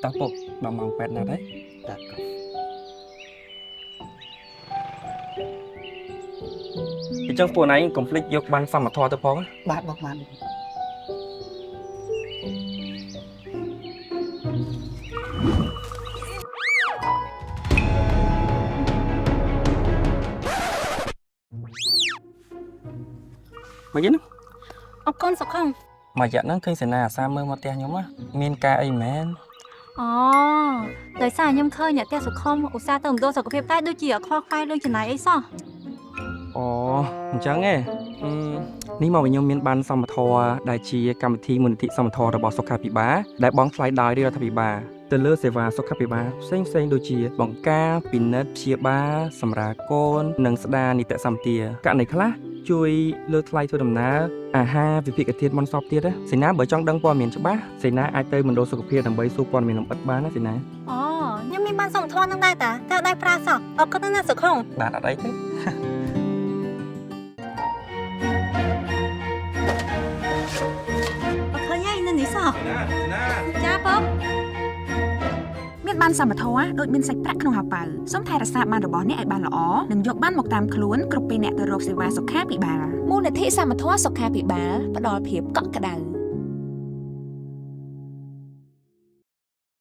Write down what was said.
តោះពុកដល់ម៉ោង8ណាត់ហើយ តា អញ្ចឹងពួកឯងកុំភ្លេចយកបានសមធម៌ទៅផងណា បាទបងបាទ មកយិន អរគុណសុខុម មួយរយៈហ្នឹងឃើញសេនាអាសាមើលមកផ្ទះខ្ញុំណាមានការអីមែន អូដោយសារខ្ញុំឃើញអ្នកផ្ទះសុខុមឧស្សាហ៍ទៅមណ្ឌលសុខភាពតែដូចជាអត់ខ្វល់ខ្វាយរឿងចំណាយអីសោះ អូអញ្ចឹងឯងអឺនេះមកវិញខ្ញុំមានបានសមធម៌ដែលជាកម្មវិធីមូលនិធិសមធម៌របស់សុខាភិបាលដែលបងថ្លៃដោយរាជរដ្ឋាភិបាលទៅលើសេវាសុខាភិបាលផ្សេងៗដូចជា បង្ការពិនិត្យព្យាបាលសម្រាលកូននិងស្ដារនីតិសម្បទាករណីខ្លះជួយលើកថ្លៃធ្វើដំណើរអាហារវិភាគធាតុមន្តសពទៀតណាសេនាបើចង់ដឹងព័ត៌មានច្បាស់សេនាអាចទៅមណ្ឌលសុខភាពដើម្បីសួរព័ត៌មានលម្អិតបានណាសេនា អូខ្ញុំមានបានសមធម៌នឹងដែរតាតែអត់ដែរប្រើសោះអរគុណណាស់សុខុម បាទអត់អីទេ អត់ឃើញឯងនៅនេះសោះចាបង មានបានសមធម៌ដូចមានសាច់ប្រាក់ក្នុងហោប៉ៅសូមថែរក្សាបានរបស់អ្នកឲ្យបានល្អនិងយកបានមកតាមខ្លួនគ្រប់ពេលអ្នកទៅរកសេវាសុខាភិបាល មូលនិធិសមធម៌សុខាភិបាលផ្ដល់ភាពកក់ក្ដៅ។